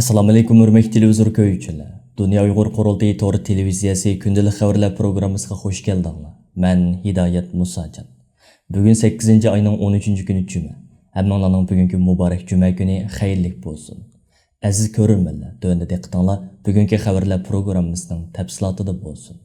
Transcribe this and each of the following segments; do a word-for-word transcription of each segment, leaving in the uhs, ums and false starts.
ئەسسالامۇئەلەيكۇم، ھۆرمەتلىك تېلېۋىزور كۆرگۈچىلەر. دۇنيا ئۇيغۇر قۇرۇلتىيى تور تېلېۋىزىيەسى كۈندىلىك خەۋەرلەر پروگراممىسىغا خۇش كەلدىڭلار. مەن ھىدايەت مۇساجان. بۈگۈن سەككىزىنچى ئاينىڭ ئون ئۈچىنچى كۈنى جۈمە. ھەممىڭلارنىڭ بۈگۈنكى مۇبارەك جۈمە كۈنى خەيرلىك بولسۇن. ئەزىز كۆرۈرمەنلەر، تۆۋەندە دىققىتىڭلار بۈگۈنكى خەۋەرلەر پروگراممىسىنىڭ تەپسىلاتىدا بولسۇن.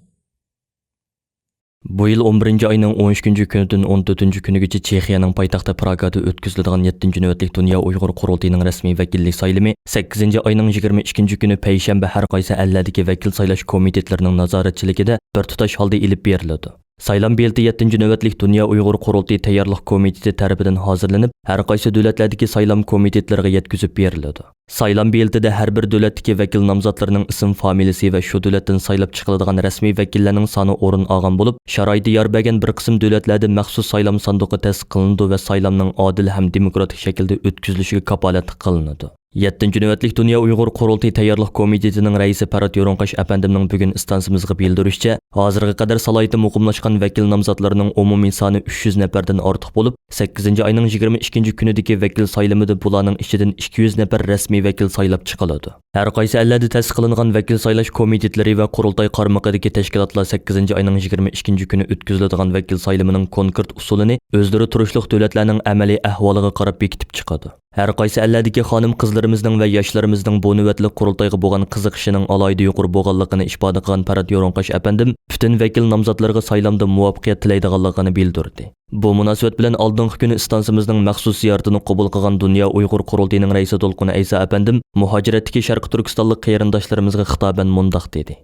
بۇ يىل ئون بىرىنچى ئاينىڭ ئون ئۈچىنچى كۈنىدىن ئون تۆتىنچى كۈنىگىچە چېخىيەنىڭ پايتەختى پراگادا ئۆتكۈزۈلىدىغان يەتتىنچى نۆۋەتلىك دۇنيا ئۇيغۇر قۇرۇلتىيىنىڭ رەسمىي ۋەكىللىك سايلىمى سەككىزىنچى ئاينىڭ يىگىرمە ئىككىنچى كۈنى پەيشەنبە ھەر قايسى ئەللەردىكى ۋەكىل سايلاش كومىتېتلىرىنىڭ نازارەتچىلىكىدە بىر تۇتاش ھالدا ئېلىپ بېرىلىدۇ. سايلام بېلىتى يەتتىنچى نۆۋەتلىك دۇنيا ئۇيغۇر قۇرۇلتىيى تەييارلىق كومىتېتى تەرىپىدىن ھازىرلىنىپ، ھەر قايسى دۆلەتلەردىكى سايلام كومىتېتلىرىغا يەتكۈزۈپ بېرىلىدۇ. سايلام بېلىتىدە ھەر بىر دۆلەتتىكى ۋەكىل نامزاتلىرىنىڭ ئىسىم فامىلىسى ۋە شۇ دۆلەتتىن سايلاپ چىقىلىدىغان رەسمىي ۋەكىللەرنىڭ سانى ئورۇن ئالغان بولۇپ، شارائىتى يار بەرگەن بىر قىسىم دۆلەتلەردە مەخسۇس سايلام ساندۇقى تەسىس قىلىنىدۇ ۋە سايلامنىڭ ئادىل ھەم دېموكراتىك شەكىلدە ئۆتكۈزۈلۈشىگە كاپالەتلىك قىلىنىدۇ. يەتتىنچى نۆۋەتلىك دۇنيا ئۇيغۇر قۇرۇلتىيى تەييارلىق كومىتېتىنىڭ رەئىسى پەرھات يورۇنقاش ئەپەندىمنىڭ بۈگۈن ئىستانسىمىزغا بىلدۈرۈشىچە، ھازىرغا قەدەر سالاھىيىتى مۇقىملاشقان ۋەكىل نامزاتلىرىنىڭ ئومۇمىي سانى ئۈچ يۈز نەپەردىن ئارتۇق بولۇپ، سەككىزىنچى ئاينىڭ يىگىرمە ئىككىنچى كۈنىدىكى ۋەكىل سايلىمىدا بۇلارنىڭ ئىچىدىن ئىككى يۈز نەپەر رەسمىي ۋەكىل سايلاپ چىقىلىدۇ. ھەر قايسى ئەللەردە تەسىس قىلىنغان ۋەكىل سايلاش كومىتېتلىرى ۋە قۇرۇلتاي قارمىقىدىكى تەشكىلاتلار سەككىزىنچى ئاينىڭ يىگىرمە ئىككىنچى كۈنى ئۆتكۈزۈلىدىغان ۋەكىل سايلىمىنىڭ كونكرېت ئۇسۇلىنى ئۆزلىرى تۇرۇشلۇق دۆلەتلەرنىڭ ئەمەلىي ئەھۋالىغا قاراپ بېكىتىپ چىقىدۇ. ھەر قايسى ئەللەردىكى خانىم-قىزلىرىمىزنىڭ ۋە ياشلىرىمىزنىڭ بۇ نۆۋەتلىك قۇرۇلتايغا بولغان قىزىقىشىنىڭ ئالاھىدە يۇقىرى بولغانلىقىنى ئىپادە قىلغان پەرھات يورۇنقاش ئەپەندىم پۈتۈن ۋەكىل نامزاتلىرىغا سايلامدا مۇۋەپپەقىيەت تىلەيدىغانلىقىنى بىلدۈردى. بۇ مۇناسىۋەت بىلەن ئالدىنقى كۈنى ئىستانسىمىزنىڭ مەخسۇس زىيارىتىنى قوبۇل قىلغان دۇنيا ئۇيغۇر قۇرۇلتىيىنىڭ رەئىسى دولقۇن ئەيسا ئەپەندىم مۇھاجىرەتتىكى شەرقىي تۈركىستانلىق قېرىنداشلىرىمىزغا خىتابەن مۇنداق دېدى.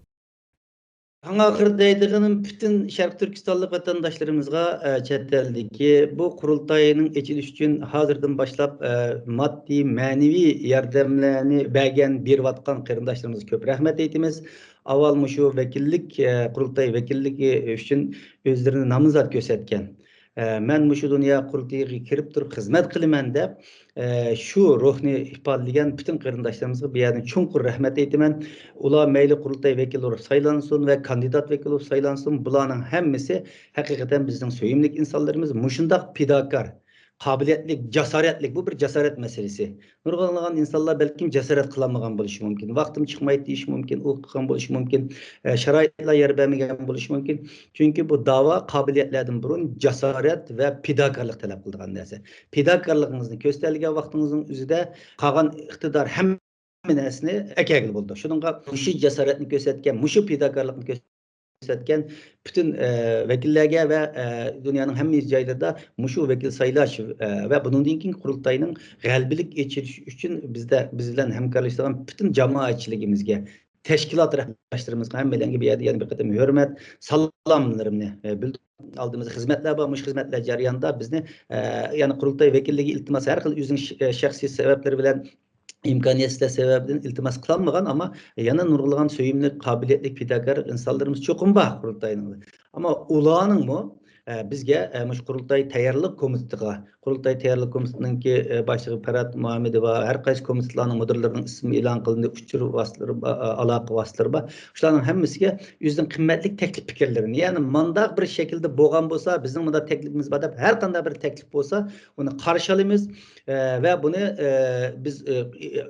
ئەڭ ئاخىرىدا دەيدىغىنىم، پۈتۈن شەرقىي تۈركىستانلق ۋەتەنداشلىرىمىزغا، ئە، چەت ئەلدىكى بۇ قۇرۇلتاينىڭ ئېچىلىشى ئۈچۈن ھازىردىن باشلاپ، ئە، ماددىي، مەنىۋى ياردەملەرنى بەرگەن، بېرىۋاتقان قېرىنداشلىرىمىزغا كۆپ رەھمەت ئېيتىمىز. ئاۋۋال مۇشۇ ۋەكىللىك، ئە، قۇرۇلتاي ۋەكىللىكى ئۈچۈن ئۆزلىرىنى نامزات كۆرسەتكەن، ئە، مەن مۇشۇ دۇنيا قۇرۇلتىيىغا كىرىپ تۇرۇپ خىزمەت قىلىمەن دەپ، ئە، شۇ روھنى ئىپادىلىگەن پۈتۈن قېرىنداشلىرىمىزغا بۇ يەردىن چوڭقۇر رەھمەت ئېيتىمەن. ئۇلار مەيلى قۇرۇلتاي ۋەكىلى بولۇپ سايلانسۇن ۋە كاندىدات ۋەكىلى بولۇپ سايلانسۇن، بۇلارنىڭ ھەممىسى ھەقىقەتەن بىزنىڭ سۆيۈملۈك ئىنسانلىرىمىز. مۇشۇنداق پىداكار، قابىلىيەتلىك، جاسارەتلىك، بۇ بىر جاسارەت مەسىلىسى. نۇرغۇنلىغان ئىنسانلار بەلكىم جاسارەت قىلالمىغان بولۇشى مۇمكىن، ۋاقتىم چىقمايتتى دېيىشى مۇمكىن، ئۇ قىلغان بولۇشى مۇمكىن، ئە، شارائىتلار يار بەرمىگەن بولۇشى مۇمكىن. چۈنكى بۇ داۋا قابىلىيەتلەردىن بۇرۇن جاسارەت ۋە پىداكارلىق تەلەپ قىلىدىغان نەرسە. پىداكارلىقىڭىزنى كۆرسىتەلىگەن ۋاقتىڭىزنىڭ ئۆزىدە قالغان ئىقتىدار ھەممە نەرسىنى ئەكەلگىلى بولىدۇ. شۇنىڭغا مۇشۇ جاسارەتنى كۆرسەتكەن، مۇشۇ پىداكارلىقنى كۆرسەتكەن پۈتۈن، ئە، ۋەكىللەرگە ۋە، ئە، دۇنيانىڭ ھەممە جايلىرىدا مۇشۇ ۋەكىل سايلاش، ئە، ۋە بۇنىڭدىن كېيىنكى قۇرۇلتاينىڭ غەلىبىلىك ئېچىلىشى ئۈچۈن بىزدە، بىز بىلەن ھەمكارلىشىدىغان پۈتۈن جامائەتچىلىكىمىزگە، تەشكىلات رەھبەرلىرىمىزگە ھەممەيلەنگە بۇ يەردە يەنە بىر قېتىم ھۆرمەت، سالاملىرىمنى، ئە، بىلدۈرىمەن. ئالدىمىزدا خىزمەتلەر بار، مۇشۇ خىزمەتلەر جەريانىدا بىزنى، ئە، يەنە قۇرۇلتاي ۋەكىللىكىگە ئىلتىماس، ھەر خىل ئۆزىنىڭ ش-، ئە، شەخسىي سەۋەبلىرى بىلەن، ئىمكانىيەتسىزلىك سەۋەبىدىن ئىلتىماس قىلالمىغان، ئەمما يەنە نۇرغۇنلىغان سۆيۈملۈك، قابىلىيەتلىك پىداكار ئىنسانلىرىمىز چوقۇم بار قۇرۇلتاينىڭ. ئەمما ئۇلارنىڭمۇ، ئە، بىزگە، ئە، مۇشۇ قۇرۇلتاي تەييارلىق كومىتېتىغا، قۇرۇلتاي تەييارلىق كومىتېتىنىڭكى، ئە، باشلىقى پەرھات مۇھەممىدى بار، ھەر قايسى كومىتېتلارنىڭ مۇدىرلىرىنىڭ ئىسمى ئېلان قىلىندى، ئۇچۇر ۋاسىتىلىرى بار، ئە، ئالاقە ۋاسىتىلىرى بار. شۇلارنىڭ ھەممىسىگە ئۆزىنىڭ قىممەتلىك تەكلىپ پىكىرلىرىنى، يەنى مۇنداق بىر شەكىلدە بولغان بولسا، بىزنىڭ مۇنداق تەكلىپىمىز بار دەپ، ھەر قانداق بىر تەكلىپ بولسا، ئۇنى قارشى ئالىمىز، ئە، ۋە بۇنى، ئە، بىز، ئە،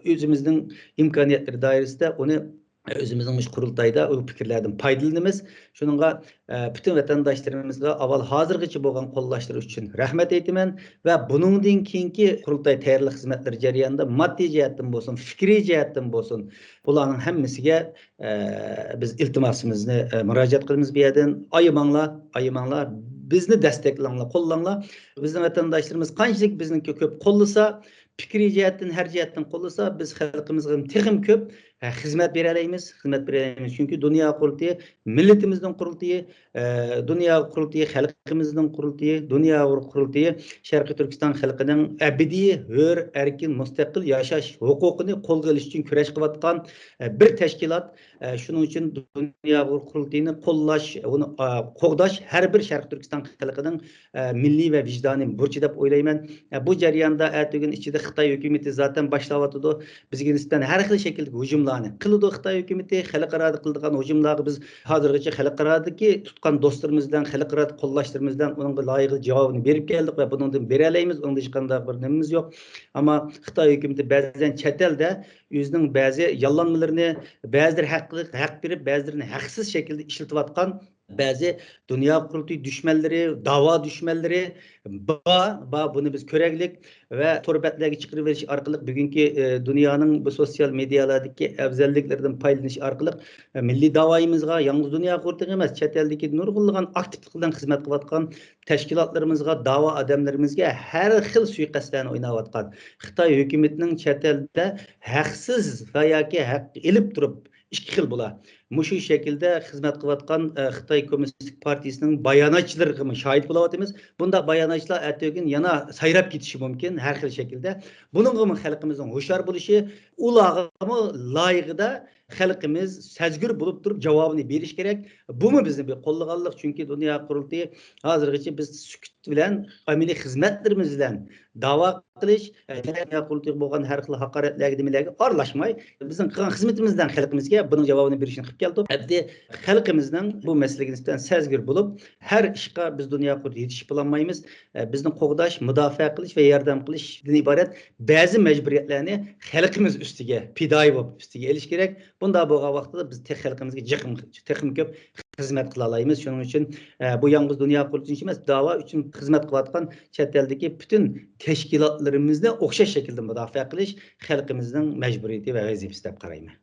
ئۆزىمىزنىڭ ئىمكانىيەتلىرى دائىرىسىدە ئۇنى ئۆزىمىزنىڭ مۇشۇ قۇرۇلتايدا ئۇ پىكىرلەردىن پايدىلىنىمىز. شۇنىڭغا، ئە، پۈتۈن ۋەتەنداشلىرىمىزغا ئاۋۋال ھازىرغىچە بولغان قوللاشلىرى ئۈچۈن رەھمەت ئېيتىمەن ۋە بۇنىڭدىن كېيىنكى قۇرۇلتاي تەييارلىق خىزمەتلىرى جەريانىدا ماددىي جەھەتتىن بولسۇن، پىكرىي جەھەتتىن بولسۇن، بۇلارنىڭ ھەممىسىگە، ئە، بىز ئىلتىماسىمىزنى، ئە، مۇراجىئەت قىلىمىز بۇ يەردىن. ئايىماڭلار، ئايىماڭلار، بىزنى دەستەكلەڭلار، قوللاڭلار. بىزنىڭ ۋەتەنداشلىرىمىز قانچىلىك بىزنى كۆ-، كۆپ قوللىسا، پىكرىي جەھەتتىن، ھەر جەھەتتىن قوللىسا، بىز خەلقىمىزغا تېخىمۇ كۆپ، ھە، خىزمەت بېرەلەيمىز، خىزمەت بېرەلەيمىز. چۈنكى دۇنيا قۇرۇلتىيى مىللىتىمىزنىڭ قۇرۇلتىيى، ئە، دۇنيا قۇرۇلتىيى خەلقىمىزنىڭ قۇرۇلتىيى، دۇنيا قۇرۇلتىيى شەرقىي تۈركىستان خەلقىنىڭ ئەبەدىي ھۆر، ئەركىن، مۇستەقىل ياشاش ھوقۇقىنى قولغا ئېلىش ئۈچۈن كۈرەش قىلىۋاتقان، ئە، بىر تەشكىلات. ئە، شۇنىڭ ئۈچۈن دۇنيا قۇرۇلتىيىنى قوللاش، ئۇنى، ئا، قوغداش ھەر بىر شەرقىي تۈركىستان خەلقىنىڭ، ئە، مىللىي ۋە ۋىجدانىي بۇرچى دەپ ئويلايمەن. ئە، بۇ جەرياندا ئەتىگۈن ئىچىدە خىتاي ھۆكۈمىتى زاتەن باشلاۋاتىدۇ. بىزگە نىسبەتەن ھەر خىل شەكىلدىكى ھۇجۇم ھۇجۇملارنى قىلىدۇ خىتاي ھۆكۈمىتى. خەلقئارادا قىلىدىغان ھۇجۇملارغا بىز ھازىرغىچە خەلقئارادىكى تۇتقان دوستلىرىمىز بىلەن، خەلقئارادىكى قوللاشلىرىمىز بىلەن ئۇنىڭغا لايىقلىق جاۋابىنى بېرىپ كەلدۇق ۋە بۇنىڭدىن بېرەلەيمىز. ئۇنىڭدا ھېچقانداق بىر نېمىمىز يوق. ئەمما خىتاي ھۆكۈمىتى بەزەن چەت ئەلدە ئۆزىنىڭ بەزى ياللانمىلىرىنى، بەزىلىرى ھەق، ھەق بېرىپ، بەزىلىرىنى ھەقسىز شەكىلدە ئىشلىتىۋاتقان بەزى دۇنيا قۇرۇلتىيى دۈشمەنلىرى، داۋا دۈشمەنلىرى بار، بار. بۇنى بىز كۆرەگلىك ۋە تور بەتلەرگە چىقىرىۋېلىش ئارقىلىق بۈگۈنكى، ئە، دۇنيانىڭ بۇ سوتسىيال مېدىيالاردىكى ئەۋزەللىكلىرىدىن پايدىلىنىش ئارقىلىق، ئە، مىللىي داۋايىمىزغا يالغۇز دۇنيا قۇرۇلتىيىغا ئەمەس، چەت ئەلدىكى نۇرغۇنلىغان ئاكتىپلىق بىلەن خىزمەت قىلىۋاتقان تەشكىلاتلىرىمىزغا، داۋا ئادەملىرىمىزگە ھەر خىل سۇيىقەستلەرنى ئويناۋاتقان خىتاي ھۆكۈمىتىنىڭ چەت ئەلدە ھەقسىز ۋە ياكى ھەق ئېلىپ تۇرۇپ، ئىككى خىل بولا. مۇشۇ شەكىلدە خىزمەت قىلىۋاتقان، ئە، خىتاي كوممۇنىستىك پارتىيىسىنىڭ باياناتچىلىرىغىمۇ شاھىت بولاۋاتىمىز. بۇنداق باياناتچىلار ئەتىگۈن يەنە سايراپ كېتىشى مۇمكىن ھەر خىل شەكىلدە. بۇنىڭغىمۇ خەلقىمىزنىڭ ھوشيار بولۇشى، ئۇلارغىمۇ لايىقىدا خەلقىمىز سەزگۈر بولۇپ تۇرۇپ جاۋابىنى بېرىشى كېرەك. بۇمۇ بىزنى بىر قوللىغانلىق، چۈنكى دۇنيا قۇرۇلتىيى ھازىرغىچە بىز سۈكۈت بىلەن، ئەمەلىي خىزمەتلىرىمىز بىلەن داۋا قىلىش، دۇنيا قۇرۇلتىيىغا بولغان ھەر خىل ھاقارەتلەرگە، نېمىلەرگە ئارىلاشماي، بىزنىڭ قىلغان خىزمىتىمىز بىلەن خەلقىمىزگە بۇنىڭ جاۋابىنى بېرىشنى قىلىپ كەلدۇق. ئەمدى خەلقىمىزنىڭ بۇ مەسىلىگە نىسبەتەن سەزگۈر بولۇپ، ھەر ئىشقا بىز دۇنيا قۇرۇلتىيىغا يېتىشىپ بولالمايمىز. بىزنى قوغداش، مۇداپىئە قىلىش ۋە ياردەم قىلىشتىن ئىبارەت بەزى مەجبۇرىيەتلەرنى خەلقىمىز ئۈستىگە پىدائىي بولۇپ ئۈستىگە ئېلىش كېرەك. بۇنداق بولغان ۋاقىتتا بىز تېخى خەلقىمىزگە جىقىم-، تېخىمۇ كۆپ خىزمەت قىلالايمىز. شۇنىڭ ئۈچۈن، ئە، بۇ يالغۇز دۇنيا قۇرۇلتىيى ئۈچۈن ئەمەس، داۋا ئۈچۈن خىزمەت قىلىۋاتقان چەت ئەلدىكى پۈتۈن تەشكىلاتلىرىمىزنى ئوخشاش شەكىلدە مۇداپىئە قىلىش خەلقىمىزنىڭ مەجبۇرىيىتى ۋە ۋەزىپىسى دەپ قارايمەن.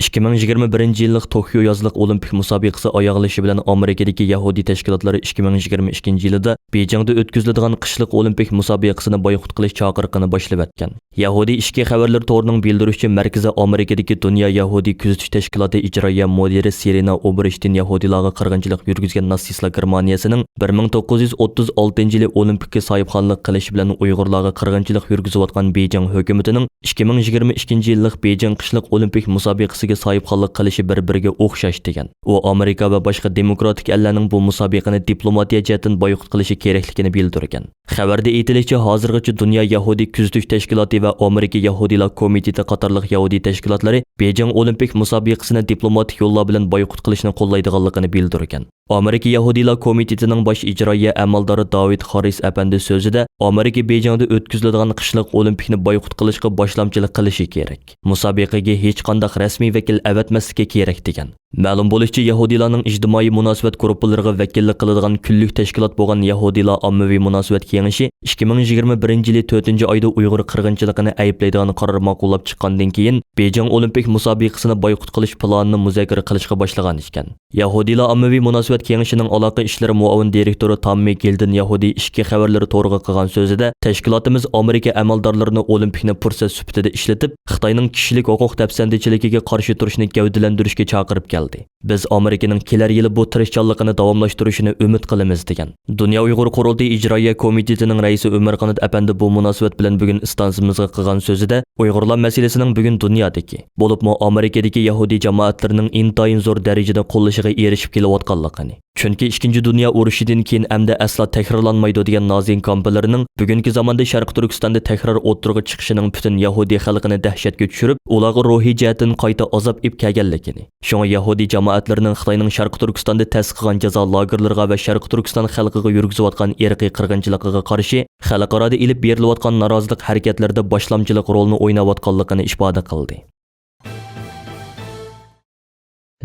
ئىككى مىڭ يىگىرمە بىرىنچى يىللىق توكيو يازلىق ئولىمپىك مۇسابىقىسى ئاياغلىشىشى بىلەن ئامېرىكىدىكى يەھۇدىي تەشكىلاتلىرى ئىككى مىڭ يىگىرمە ئىككىنچى يىلىدا بېيجىڭدا ئۆتكۈزۈلىدىغان قىشلىق ئولىمپىك مۇسابىقىسىنى بايقۇت قىلىش چاقىرىقىنى باشلىۋەتكەن. يەھۇدىي ئىچكى خەۋەرلىرى تورىنىڭ بىلدۈرۈشىچە، مەركىزى ئامېرىكىدىكى دۇنيا يەھۇدىي كۆزىتىش تەشكىلاتى ئىجرائىيە مۇدىرى سىرېنا ئوبېرشتىن يەھۇدىيلارغا قىرغىنچىلىق يۈرگۈزگەن ناتسىستلار گېرمانىيەسىنىڭ بىر مىڭ توققۇز يۈز ئوتتۇز ئالتىنچى يىلى ئولىمپىككە ساھىبخانلىق قىلىشى بىلەن ئۇيغۇرلارغا قىرغىنچىلىق يۈرگۈزۈۋاتقان بېيجىڭ ھۆكۈمىتىنىڭ ئىككى مىڭ يىگىرمە ئىككىنچى يىللىق بېيجىڭ قىشلىق ئولىمپىك مۇسابىقىسىگە ساھىبخانلىق قىلىشى بىر-بىرىگە ئوخشاش، دېگەن. ئۇ ئامېرىكا ۋە باشقا دېموكراتىك ئەللەرنىڭ بۇ مۇسابىقىنى دىپلوماتىيە جەھەتتىن بايقۇت قىلىشى كېرەكلىكىنى بىلدۈرگەن. خەۋەردە ئېيتىلىشىچە، ھازىرغىچە دۇنيا يەھۇدىي كۆزىتىش تەشكىلاتى ۋە ئامېرىكا يەھۇدىيلار كومىتېتى قاتارلىق يەھۇدىي تەشكىلاتلىرى بېيجىڭ ئولىمپىك مۇسابىقىسىنى دىپلوماتىك يوللار بىلەن بايقۇت قىلىشنى قوللايدىغانلىقىنى بىلدۈرگەن. ئامېرىكا يەھۇدىيلار كومىتېتىنىڭ باش ئىجرائىيە ئەمەلدارى داۋىد خاررىس ئەپەندى سۆزىدە، ئامېرىكا بېيجىڭدا ئۆتكۈزۈلىدىغان قىشلىق ئولىمپىكنى بايقۇت قىلىشقا باشلامچىلىق قىلىشى كېرەك. مۇسابىقىگە ھېچقانداق رەسمىي ۋەكىل ئەۋەتمەسلىكى كېرەك، دېگەن. مەلۇم بولۇشىچە، يەھۇدىيلارنىڭ ئىجتىمائىي مۇناسىۋەت گۇرۇپپىلىرىغا ۋەكىللىك قىلىدىغان كۈنلۈك تەشكىلات بولغان يەھۇدىيلار ئاممىۋى مۇناسىۋەت كېڭىشى ئىككى مىڭ يىگىرمە بىرىنچى يىلى تۆتىنچى ئايدا ئۇيغۇر قىرغىنچىلىقىنى ئەيىبلەيدىغان قارار ماقۇللاپ چىققاندىن كېيىن، بېيجىڭ ئولىمپىك مۇسابىقىسىنى بايقۇت قىلىش پىلانىنى مۇزاكىرە قىلىشقا باشلىغان ئىكەن. يەھۇدىيلار ئاممىۋى مۇناسىۋەت كېڭىشىنىڭ ئالاقە ئىشلىرى مۇئاۋىن دىرېكتورى تاممى گىلدېن يەھۇدىي ئىچكى خەۋەرلىرى تورىغا قىلغان سۆزىدە، تەشكىلاتىمىز ئامېرىكا ئەمەلدارلىرىنى ئولىمپىكنى پۇرسەت سۈپىتىدە ئىشلىتىپ، خىتاينىڭ كىشىلىك ھوقۇق دەپسەندىچىلىكىگە قارشى تۇرۇشنى گەۋدىلەندۈرۈشكە چاقىرىپ كەلدى. بىز ئامېرىكىنىڭ كېلەر يىلى بۇ تىرىشچانلىقىنى داۋاملاشتۇرۇشىنى ئۈمىد قىلىمىز، دېگەن. دۇنيا ئۇيغۇر قۇرۇلتىيى ئىجرائىيە كومىتېتىنىڭ رەئىسى ئۆمەرقانات ئەپەندى بۇ مۇناسىۋەت بىلەن بۈگۈن ئىستانسىمىزغا قىلغان سۆزىدە، ئۇيغۇرلار مەسىلىسىنىڭ بۈگۈن دۇنيادىكى، بولۇپمۇ ئامېرىكىدىكى يەھۇدىي جامائەتلىرىنىڭ ئىنتايىن زور دەرىجىدە قوللىشىغا ئېرىشىپ كېلىۋاتقانلىقىنى، چۈنكى ئىككىنچى دۇنيا ئۇرۇشىدىن كېيىن ئەمدى ئەسلا تەكرارلانمايدۇ، دېگەن نازىم كامپلىرىنىڭ بۈگۈنكى زاماندا شەرقىي تۈركىستاندا تەكرار ئوتتۇرىغا چىقىشىنىڭ پۈتۈن يەھۇدىي خەلقىنى دەھشەتكە چۈشۈرۈپ، ئۇلارغا روھىي جەھەتتىن قايتا ئازاب ئېلىپ كەلگەنلىكىنى، شۇڭا يەھۇدىي جامائەتلىرىنىڭ خىتاينىڭ شەرقىي تۈركىستاندا تەسىس قىلغان جازا لاگېرلىرىغا ۋە شەرقىي تۈركىستان خەلقىگە يۈرگۈزۈۋاتقان ئىرقىي قىرغىنچىلىقىغا قارشى خەلقئارادا ئېلىپ بېرىلىۋاتقان نارازىلىق ھەرىكەتلىرىدە باشلامچىلىق رولىنى ئويناۋاتقانلىقىنى ئىپادە قىلدى.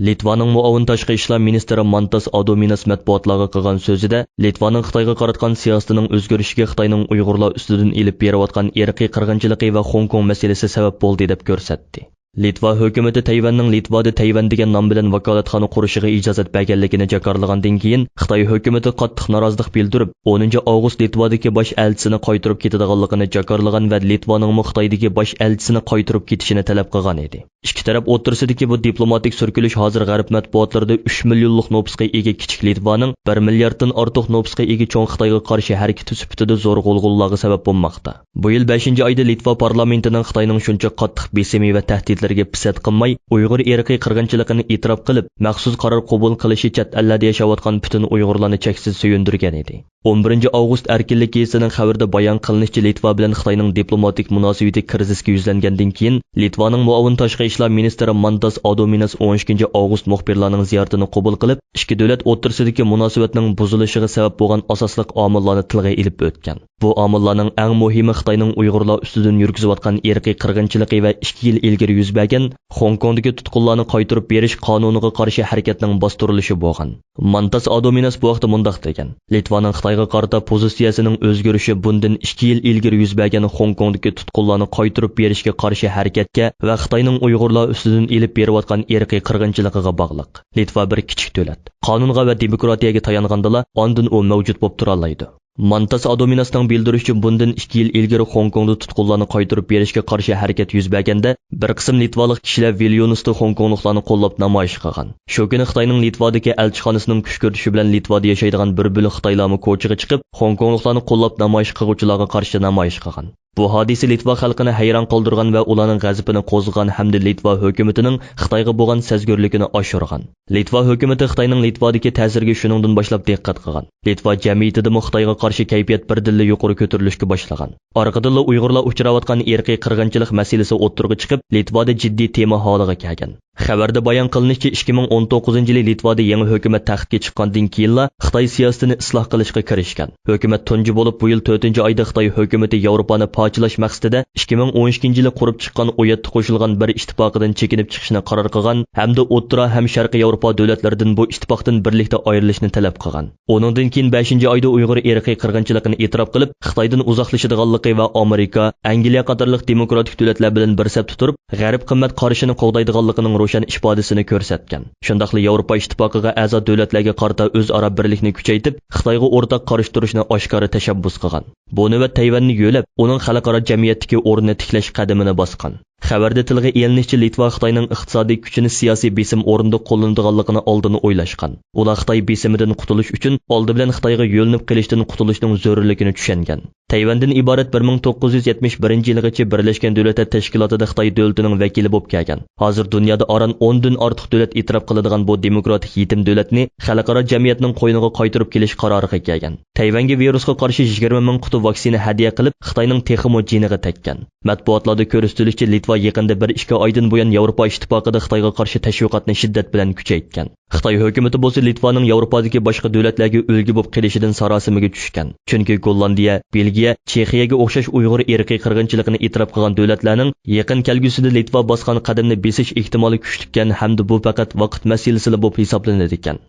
لىتۋانىڭ مۇئاۋىن تاشقى ئىشلار مىنىستىرى مانتاس ئادومىناس مەتبۇئاتلارغا قىلغان سۆزىدە، لىتۋانىڭ خىتايغا قاراتقان سىياسىتىنىڭ ئۆزگىرىشىگە خىتاينىڭ ئۇيغۇرلار ئۈستىدىن ئېلىپ بېرىۋاتقان ئىرقىي قىرغىنچىلىقى ۋە خوڭكوڭ مەسىلىسى سەۋەب بولدى، دەپ كۆرسەتتى. لىتۋا ھۆكۈمىتى تەيۋەننىڭ لىتۋادا تەيۋەن دېگەن نام بىلەن ۋاكالەتخانا قۇرۇشىغا ئىجازەت بەرگەنلىكىنى جاكارلىغاندىن كېيىن، خىتاي ھۆكۈمىتى قاتتىق نارازىلىق بىلدۈرۈپ، ئونىنچى ئاۋغۇست لىتۋادىكى باش ئەلچىسىنى قايتۇرۇپ كېتىدىغانلىقىنى جاكارلىغان ۋە لىتۋانىڭمۇ خىتايدىكى باش ئەلچىسىنى قايتۇرۇپ كېتىشىنى تەلەپ قىلغان ئىدى. ئىككى تەرەپ ئوتتۇرىسىدىكى بۇ دىپلوماتىك سۈركىلىش ھازىر غەرب مەتبۇئاتلىرىدا ئۈچ مىليونلۇق نوپۇسقا ئىگە كىچىك لىتۋانىڭ بىر مىلياردتىن ئارتۇق نوپۇسقا ئىگە چوڭ خىتايغا قارشى ھەرىكىتى سۈپىتىدە زور غۇلغۇلىلارغا سەۋەب بولماقتا. بۇ يىل بەشىنچى ئايدا لىتۋا پارلامېنتىنىڭ خىتاينىڭ شۇنچە قاتتىق بېسىمى ۋە تەھدىتلىرى مەسلىھەتلىرىگە پىسەت قىلماي، ئۇيغۇر ئىرقىي قىرغىنچىلىقىنى ئېتىراپ قىلىپ، مەخسۇس قارار قوبۇل قىلىشى چەت ئەللەردە ياشاۋاتقان پۈتۈن ئۇيغۇرلارنى چەكسىز سۆيۈندۈرگەن ئىدى. ئون بىرىنچى ئاۋغۇست ئەركىنلىك گېزىتىنىڭ خەۋىرىدە بايان قىلىنىشىچە، لىتۋا بىلەن خىتاينىڭ دىپلوماتىك مۇناسىۋىتى كىرىزىسكە يۈزلەنگەندىن كېيىن، لىتۋانىڭ مۇئاۋىن تاشقى ئىشلار مىنىستىرى مانتاس ئادومىناس ئون ئىككىنچى ئاۋغۇست مۇخبىرلارنىڭ زىيارىتىنى قوبۇل قىلىپ، ئىككى دۆلەت ئوتتۇرىسىدىكى مۇناسىۋەتنىڭ بۇزۇلۇشىغا سەۋەب بولغان ئاساسلىق ئامىللارنى تىلغا ئېلىپ ئۆتكەن. بۇ ئامىللارنىڭ ئەڭ مۇھىمى خىتاينىڭ ئۇيغۇرلار ئۈستىدىن يۈرگۈزۈۋاتقان ئىرقىي قىرغىنچىلىقى ۋە ئىككى يىل ئىلگىرى يۈز بەرگەن خوڭكوڭدىكى تۇتقۇنلارنى قايتۇرۇپ بېرىش قانۇنىغا قارشى ھەرىكەتنىڭ باستۇرۇلۇشى بولغان. مانتاس ئادومىناس بۇ ھەقتە مۇنداق دېگەن: لىتۋانىڭ خىتايغا قارىتا پوزىتسىيەسىنىڭ ئۆزگىرىشى بۇندىن ئىككى يىل ئىلگىرى يۈز بەرگەن خوڭكوڭدىكى تۇتقۇنلارنى قايتۇرۇپ بېرىشكە قارشى ھەرىكەتكە ۋە خىتاينىڭ ئۇيغۇرلار ئۈستىدىن ئېلىپ بېرىۋاتقان ئىرقىي قىرغىنچىلىقىغا باغلىق. لىتۋا بىر كىچىك دۆلەت. قانۇنغا ۋە دېموكراتىيەگە تايانغاندىلا، ئاندىن ئۇ مەۋجۇت بولۇپ تۇرالايدۇ. مانتاس ئادومىناسنىڭ بىلدۈرۈشىچە، بۇندىن ئىككى يىل ئىلگىرى خوڭكوڭدا تۇتقۇنلارنى قايتۇرۇپ بېرىشكە قارشى ھەرىكەت يۈز بەرگەندە، بىر قىسىم لىتۋالىق كىشىلەر ۋىليۇنۇستا خوڭكوڭلۇقلارنى قوللاپ نامايىش قىلغان. شۇ كۈنى خىتاينىڭ لىتۋادىكى ئەلچىخانىسىنىڭ كۈشكۈرتۈشى بىلەن لىتۋادا ياشايدىغان بىر بۆلەك خىتايلارمۇ كوچىغا چىقىپ، خوڭكوڭلۇقلارنى قوللاپ نامايىش قىلغۇچىلارغا قارشى نامايىش قىلغان. بۇ ھادىسە لىتۋا خەلقىنى ھەيران قالدۇرغان ۋە ئۇلارنىڭ غەزىپىنى قوزغىغان ھەمدە لىتۋا ھۆكۈمىتىنىڭ خىتايغا بولغان سەزگۈرلۈكىنى ئاشۇرغان. لىتۋا ھۆكۈمىتى خىتاينىڭ لىتۋادىكى تەسىرىگە شۇنىڭدىن باشلاپ دىققەت قىلغان. لىتۋا جەمئىيىتىدىمۇ خىتايغا قارشى كەيپىيات بىردىنلا يۇقىرى كۆتۈرۈلۈشكە باشلىغان. ئارقىدىنلا ئۇيغۇرلار ئۇچراۋاتقان ئىرقىي قىرغىنچىلىق مەسىلىسى ئوتتۇرىغا چىقىپ، لىتۋادا جىددىي تېما ھالىغا كەلگەن. خەۋەردە بايان قىلىنىشىچە، ئىككى مىڭ ئون توققۇزىنچى يىلى لىتۋادا يېڭى ھۆكۈمەت تەختكە چىققاندىن كېيىنلا خىتاي سىياسىتىنى ئىسلاھ قىلىشقا كىرىشكەن. ھۆكۈمەت تۇنجى بولۇپ بۇ يىل تۆتىنچى ئايدا خىتاي ھۆكۈمىتى ياۋروپانى پارچىلاش مەقسىتىدە ئىككى مىڭ ئون ئىككىنچى يىلى قۇرۇپ چىققان ئۇ يەتتە قوشۇلغان بىر ئىتتىپاقىدىن چېكىنىپ چىقىشنى قارار قىلغان ھەمدە ئوتتۇرا ھەم شەرقىي ياۋروپا دۆلەتلىرىدىن بۇ ئىتتىپاقتىن بىرلىكتە ئايرىلىشنى تەلەپ قىلغان. ئۇنىڭدىن كېيىن بەشىنچى ئايدا ئۇيغۇر ئىرقىي قىرغىنچىلىقىنى ئېتىراپ قىلىپ، خىتايدىن ئۇزاقلىشىدىغانلىقى ۋە ئامېرىكا، ئەنگلىيە قاتارلىق دېموكراتىك دۆلەتلەر بىلەن بىر سەپتە تۇرۇپ، غەرب قىممەت قارىشىنى قوغدايدىغانلىقىنىڭ روشەن ئىپادىسىنى كۆرسەتكەن. شۇنداقلا ياۋروپا ئىتتىپاقىغا ئەزا دۆلەتلەرگە قارىتا ئۆزئارا بىرلىكنى كۈچەيتىپ، خىتايغا ئورتاق قارشى تۇرۇشنى ئاشكارا تەشەببۇس قىلغان. بۇ نۆۋەت تەيۋەننى يۆلەپ، ئۇنىڭ خەلقئارا جەمئىيەتتىكى ئورنىنى تىكلەش قەدىمىنى باسقان. خەۋەردە تىلغا ئېلىنىشىچە، لىتۋا خىتاينىڭ ئىقتىسادىي كۈچىنى سىياسىي بېسىم ئورنىدا قوللىنىدىغانلىقىنى ئالدىن ئويلاشقان. ئۇلار خىتاي بېسىمىدىن قۇتۇلۇش ئۈچۈن ئالدى بىلەن خىتايغا يۆلىنىپ قېلىشتىن قۇتۇلۇشنىڭ زۆرۈرلۈكىنى چۈشەنگەن. تەيۋەندىن ئىبارەت بىر مىڭ توققۇز يۈز يەتمىش بىرىنچى يىلغىچە بىرلەشكەن دۆلەتلەر تەشكىلاتىدا خىتاي دۆلىتىنىڭ ۋەكىلى بولۇپ كەلگەن. ھازىر دۇنيادا ئاران ئوندىن ئارتۇق دۆلەت ئېتىراپ قىلىدىغان بۇ دېموكراتىك يېتىم دۆلەتنى خەلقئارا جەمئىيەتنىڭ قوينىغا قايتۇرۇپ كېلىش قارارىغا كەلگەن. تەيۋەنگە ۋىرۇسقا قارشى يىگىرمە مىڭ قۇتى ۋاكسىنا ھەدىيە قىلىپ، خىتاينىڭ تېخىمۇ جېنىغا تەگكەن. مەتبۇئاتلاردا كۆرسىتىلىشىچە، لىتۋا يېقىندا بىر ئىككى ئايدىن بۇيان ياۋروپا ئىتتىپاقىدا خىتايغا قارشى تەشۋىقاتنى شىددەت بىلەن كۈچەيتكەن. خىتاي ھۆكۈمىتى بولسا لىتۋانىڭ ياۋروپادىكى باشقا دۆلەتلەرگە ئۈلگە بولۇپ قېلىشىدىن ساراسىمىگە چۈشكەن. چۈنكى گوللاندىيە، بېلگىيە، چېخىيەگە ئوخشاش ئۇيغۇر ئىرقىي قىرغىنچىلىقىنى ئېتىراپ قىلغان دۆلەتلەرنىڭ يېقىن كەلگۈسىدە لىتۋا باسقان قەدەمنى بېسىش ئېھتىمالى كۈچلۈككەن ھەمدە بۇ پەقەت ۋاقىت مەسىلىسىلا بولۇپ ھېسابلىنىدىكەن.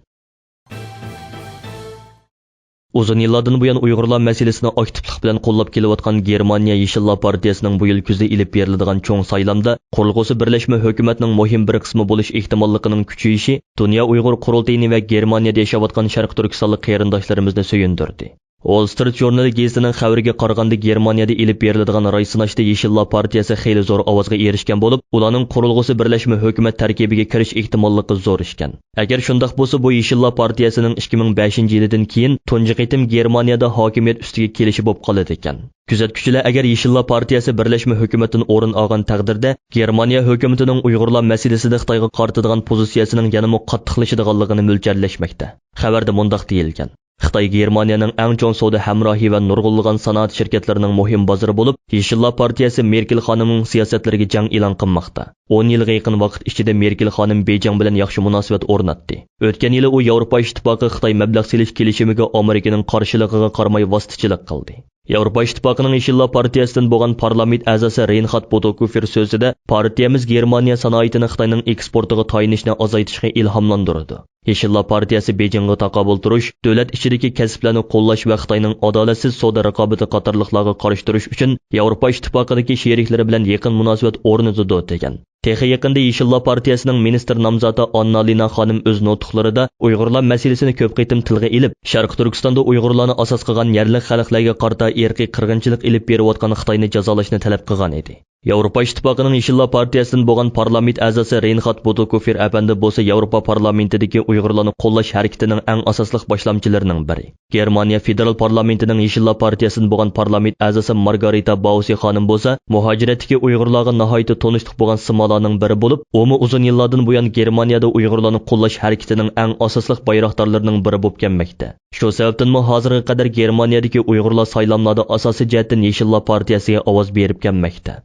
ئۇزۇن يىللاردىن بۇيان ئۇيغۇرلار مەسىلىسىنى ئاكتىپلىق بىلەن قوللاپ كېلىۋاتقان گېرمانىيە يېشىللار پارتىيەسىنىڭ بۇ يىل كۈزدە ئېلىپ بېرىلىدىغان چوڭ سايلامدا قۇرۇلغۇسى بىرلەشمە ھۆكۈمەتنىڭ مۇھىم بىر قىسمى بولۇش ئېھتىماللىقىنىڭ كۈچىيىشى دۇنيا ئۇيغۇر قۇرۇلتىيىنى ۋە گېرمانىيەدە ياشاۋاتقان شەرقىي تۈركىستانلىق قېرىنداشلىرىمىزنى سۆيۈندۈردى. ۋول سترىت ژۇرنىلى گېزىتىنىڭ خەۋىرىگە قارىغاندا، گېرمانىيەدە ئېلىپ بېرىلىدىغان راي سىناشتا يېشىللار پارتىيەسى خېلى زور ئاۋازغا ئېرىشكەن بولۇپ، ئۇلارنىڭ قۇرۇلغۇسى بىرلەشمە ھۆكۈمەت تەركىبىگە كىرىش ئېھتىماللىقى زور ئىكەن. ئەگەر شۇنداق بولسا، بۇ يېشىللار پارتىيەسىنىڭ ئىككى مىڭ بەشىنچى يىلىدىن كېيىن تۇنجى قېتىم گېرمانىيەدە ھاكىمىيەت ئۈستىگە كېلىشى بولۇپ قالىدىكەن. كۆزەتكۈچىلەر ئەگەر يېشىللار پارتىيەسى بىرلەشمە ھۆكۈمەتتىن ئورۇن ئالغان تەقدىردە، گېرمانىيە ھۆكۈمىتىنىڭ ئۇيغۇرلار مەسىلىسىدە خىتايغا قارىتىدىغان پوزىتسىيەسىنىڭ يەنىمۇ قاتتىقلىشىدىغانلىقىنى مۆلچەرلەشمەكتە. خەۋەردە مۇنداق دېيىلگەن: خىتاي گېرمانىيەنىڭ ئەڭ چوڭ سودا ھەمراھى ۋە نۇرغۇنلىغان سانائەت شىركەتلىرىنىڭ مۇھىم بازىرى بولۇپ، يېشىللار پارتىيەسى مېركېل خانىمنىڭ سىياسەتلىرىگە جەڭ ئېلان قىلماقتا. ئون يىلغا يېقىن ۋاقىت ئىچىدە مېركېل خانىم بېيجىڭ بىلەن ياخشى مۇناسىۋەت ئورناتتى. ئۆتكەن يىلى ئۇ ياۋروپا ئىتتىپاقى خىتاي مەبلەغ سېلىش كېلىشىمىگە ئامېرىكىنىڭ قارشىلىقىغا قارىماي ۋاسىتىچىلىك قىلدى. ياۋروپا ئىتتىپاقىنىڭ يېشىللار پارتىيەسىدىن بولغان پارلامېنت ئەزاسى رېينخارد بوتوكوفېر سۆزىدە، پارتىيەمىز گېرمانىيە سانائىتىنى خىتاينىڭ ئېكسپورتىغا تايىنىشنى ئازايتىشقا ئىلھاملاندۇرىدۇ. يېشىللار پارتىيەسى بېيجىڭغا تاقابىل تۇرۇش، دۆلەت ئىچىدىكى كەسىپلەرنى قوللاش ۋە خىتاينىڭ ئادالەتسىز سودا رىقابىتى قاتارلىقلارغا قارشى تۇرۇش ئۈچۈن ياۋروپا ئىتتىپاقىدىكى شېرىكلىرى بىلەن يېقىن مۇناسىۋەت ئورنىتىدۇ، دېگەن. تېخى يېقىندا يېشىللار پارتىيەسىنىڭ مىنىستىر نامزاتى ئاننا لىنا خانىم ئۆز نۇتۇقلىرىدا ئۇيغۇرلار مەسىلىسىنى كۆپ قېتىم تىلغا ئېلىپ، شەرقىي تۈركىستاندا ئۇيغۇرلارنى ئاساس قىلغان يەرلىك خەلقلەرگە قارىتا ئىرقىي قىرغىنچىلىق ئېلىپ بېرىۋاتقان خىتاينى جازالاشنى تەلەپ قىلغان ئىدى. ياۋروپا ئىتتىپاقىنىڭ يېشىللار پارتىيەسىدىن بولغان پارلامېنت ئەزاسى رېينخارد بۇتىكوفېر ئەپەندى بولسا ياۋروپا پارلامېنتىدىكى ئۇيغۇرلارنى قوللاش ھەرىكىتىنىڭ ئەڭ ئاساسلىق باشلامچىلىرىنىڭ بىرى. گېرمانىيە فېدېرال پارلامېنتىنىڭ يېشىللار پارتىيەسىدىن بولغان پارلامېنت ئەزاسى مارگارىتا باۋسى خانىم بولسا مۇھاجىرەتتىكى ئۇيغۇرلارغا ناھايىتى تونۇشلۇق بولغان سىمالارنىڭ بىرى بولۇپ، ئۇمۇ ئۇزۇن يىللاردىن بۇيان گېرمانىيەدە ئۇيغۇرلارنى قوللاش ھەرىكىتىنىڭ ئەڭ ئاساسلىق بايراقدارلىرىنىڭ بىرى بولۇپ كەلمەكتە. شۇ سەۋەبتىنمۇ ھازىرغا قەدەر گېرمانىيەدىكى ئۇيغۇرلار سايلاملاردا ئاساسىي جەھەتتىن يېشىللار پارتىيەسىگە ئاۋاز بېرىپ كەلمەكتە.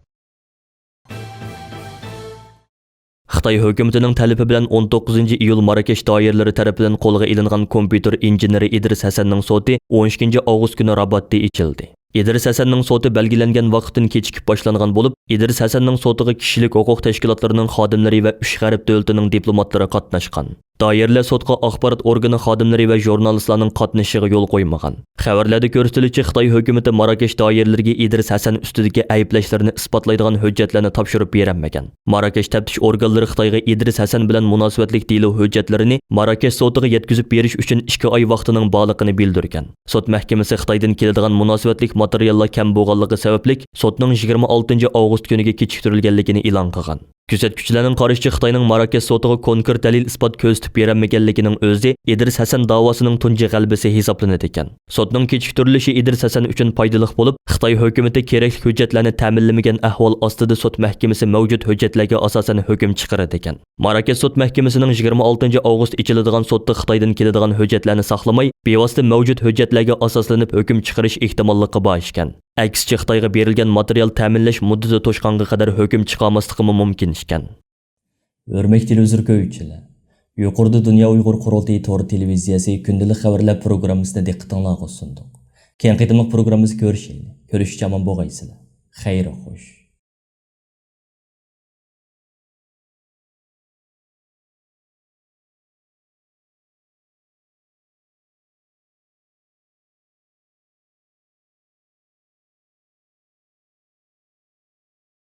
خىتاي ھۆكۈمىتىنىڭ تەلىپى بىلەن ئون توققۇزىنچى ئىيۇل ماراكەش دائىرىلىرى تەرىپىدىن قولغا ئېلىنغان كومپيۇتېر ئىنژېنېرى ئىدرىس ھەسەننىڭ سوتى ئون ئىككىنچى ئاۋغۇست كۈنى راباتتا ئېچىلدى. ئىدرىس ھەسەننىڭ سوتى بەلگىلەنگەن ۋاقىتتىن كېچىكىپ باشلانغان بولۇپ، ئىدرىس ھەسەننىڭ سوتىغا كىشىلىك ھوقۇق تەشكىلاتلىرىنىڭ خادىملىرى ۋە ئۈچ غەرب دۆلىتىنىڭ دىپلوماتلىرى قاتناشقان. دائىرىلەر سوتقا ئاخبارات ئورگىنى خادىملىرى ۋە ژۇرنالىستلارنىڭ قاتنىشىشىغا يول قويمىغان. خەۋەرلەردە كۆرسىتىلىشىچە، خىتاي ھۆكۈمىتى ماراكەش دائىرىلىرىگە ئىدرىس ھەسەن ئۈستىدىكى ئەيىبلەشلىرىنى ئىسپاتلايدىغان ھۆججەتلەرنى تاپشۇرۇپ بېرەلمىگەن. ماراكەش تەپتىش ئورگانلىرى خىتايغا ئىدرىس ھەسەن بىلەن مۇناسىۋەتلىك دېلو ھۆججەتلىرىنى ماراكەش سوتىغا يەتكۈزۈپ بېرىش ئۈچۈن ئىككى ئاي ۋاقتىنىڭ بارلىقىنى بىلدۈرگەن. سوت مەھكىمىسى خىتايدىن كېلىدىغان مۇناسىۋەتلىك ماتېرىياللار كەم بولغانلىقى سەۋەبلىك، سوتنىڭ يىگىرمە ئالتىنچى ئاۋغۇست كۈنىگە كېچىكتۈرۈلگەنلىكىنى ئېلان قىلغان. كۆزەتكۈچىلەرنىڭ قارىشىچە، خىتاينىڭ ماراكەش سوتىغا كونكرېت دەلىل-ئىسپات كۆرسىتىپ بېرەلمىگەنلىكىنىڭ ئۆزى ئىدرىس ھەسەن داۋاسىنىڭ تۇنجى غەلىبىسى ھېسابلىنىدىكەن. سوتنىڭ كېچىكتۈرۈلۈشى ئىدرىس ھەسەن ئۈچۈن پايدىلىق بولۇپ، خىتاي ھۆكۈمىتى كېرەكلىك ھۆججەتلەرنى تەمىنلىمىگەن ئەھۋال ئاستىدا سوت مەھكىمىسى مەۋجۇت ھۆججەتلەرگە ئاساسەن ھۆكۈم چىقىرىدىكەن. ماراكەش سوت مەھكىمىسىنىڭ يىگىرمە ئالتىنچى ئاۋغۇست ئېچىلىدىغان سوتتا خىتايدىن كېلىدىغان ھۆججەتلەرنى ساقلىماي، بىۋاسىتە مەۋجۇت ھۆججەتلەرگە ئاساسلىنىپ ھۆكۈم چىقىرىش ئېھتىماللىقى بار ئىكەن. ئەكسىچە، خىتايغا بېرىلگەن ماتېرىيال تەمىنلەش مۇددىتى توشقانغا قەدەر ھۆكۈم چىقارماسلىقىمۇ مۇمكىن ئىكەن. ھۆرمەتلىك تېلېۋىزور كۆرگۈچىلەر، يۇقىرىدا دۇنيا ئۇيغۇر قۇرۇلتىيى تور تېلېۋىزىيەسى كۈندىلىك خەۋەرلەر پروگراممىسىنى دىققىتىڭلارغا سۇندۇق. كېيىنكى قېتىملىق پروگراممىمىزدا كۆرۈشەيلى. كۆرۈشكىچە ئامان بولغايسىلەر. خەير خوش.